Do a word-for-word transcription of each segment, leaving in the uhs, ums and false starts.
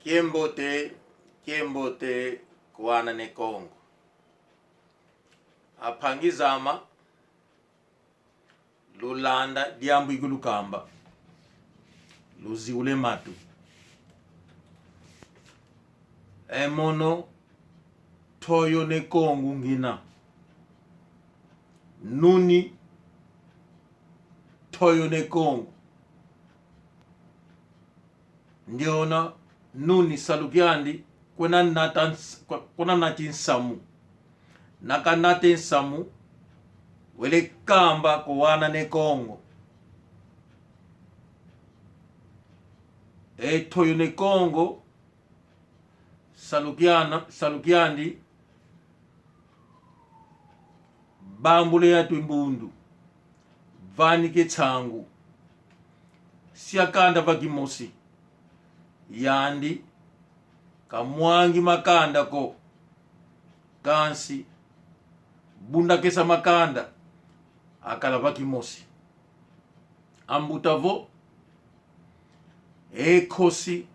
Kiambote, kiambote kwa ana ne Kongo. Ampangi zame, lulanda diambu ikulukamba. Luziula matu. E mono, ntoyo ne Kongo ngina. Nuni, ntoyo ne Kongo. Ndiona nuni salu kiandi, kwena nata ns-, kwe-, kwena nati nsamu. Nakanate nsamu, wele kamba kwa ana ne Kongo. E ntoyo ne Kongo, salu kiana, salu kiandi, bambula e atu e mbundu, vanika e nsangu, sia kanda va kimosi, yandi kamwangi makanda ko, kansi bundakesa makanda, akala va kimosi. Ambuta vo, e nkosi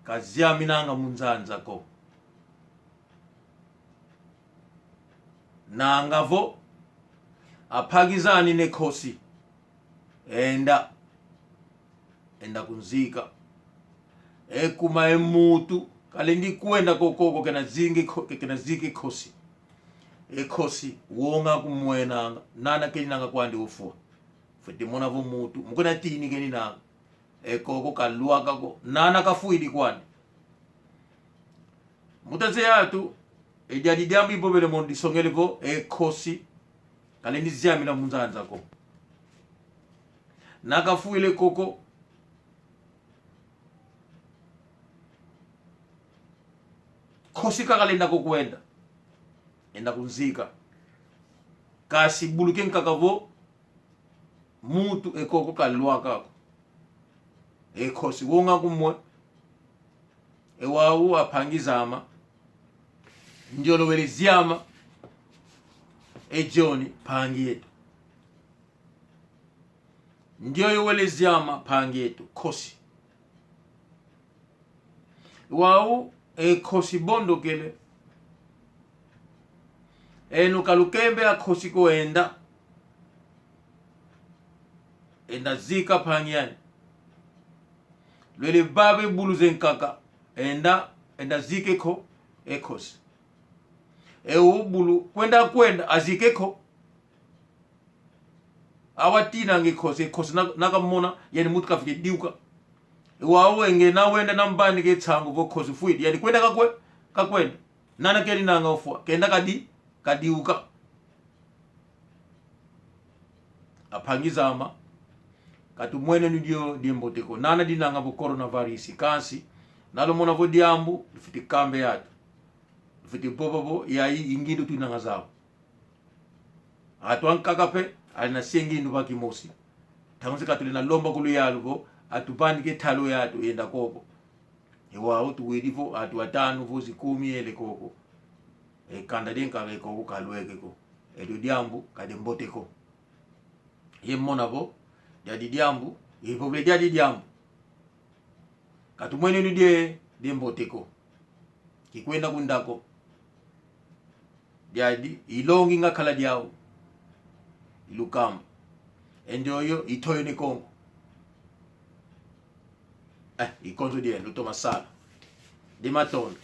kaziaminanga mu nzanza ko. Nanga vo, ampangi zani, ne nkosi enda, enda kunzika. E kuma e muntu kalendi kwenda kokoko kena zingi ko-, kena ziki nkosi. E nkosi wonga kumwenanga, nana keninanga kwandi ofwa. Fwete mona vo muntu, mu kuna tini keninanga. E koko kalwaka ko, nana kafwidi kwandi. Mu tase atu, e diadi diambu ivovele mono disongele vo, e nkosi kalendi ziamina mu nzanza ko. Na kafwile koko, nkosi kakalenda ko kwenda, enda kunzika. Kansi buluke nkaka vo, muntu e koko kalwaka ko. E nkosi wonga kumwe. E wau ampangi zame, ndiona wele ziama e John mpangi eto. Ndioyo wele ziama mpangi eto, nkosi. Wau, e nkosi bondokele. Eno kalukembe a nkosi ko, enda. Enda zika mpangi ani. Lwele vava e bulu ze nkaka. Enda, enda zike ko, e nkosi. E o bulu, kwenda kwenda, azike ko. Awa tinanga e nkosi, e nkosi na-, nakamona, yani muntu kafwete diuka. E wau e ngeye na wenda na mbanike nsangu vo nkosi fwidi, yani kwenda kakwe-, kakwenda. Nana keninanga ofwa, kenda kadi-, kadiuka. Ampangi zame, katumwene ni dio diambote ko. Nana dinanga vo coronavirus, kansi, na lumona vo diambu, lufwete kamba e atu. Lufwete vova vo, yayi i ngindu twinanga zau. Atu ankaka pe, alenda sia e ngindu va kimosi. Ntangu zeka tulenda lomba ku luyalu vo, atuvanike ntalu ya atu yenda koko. E wau tuwidi vo, atu atanu vo zikumi yele koko. E kanda dia nkaka e koko kalweke ko. E dio diambu, ka diambote ko. Ye mona vo, diadi diambu, ye vovele diadi diambu. Katumwene ni die, diambote ko. Kikwenda kunda ko. Diadi, i longi ngakala diau. Ilukamba. E ndioyo, i ntoyo ne Kongo. Eh, i konzo die, lutoma sala. Di matondo.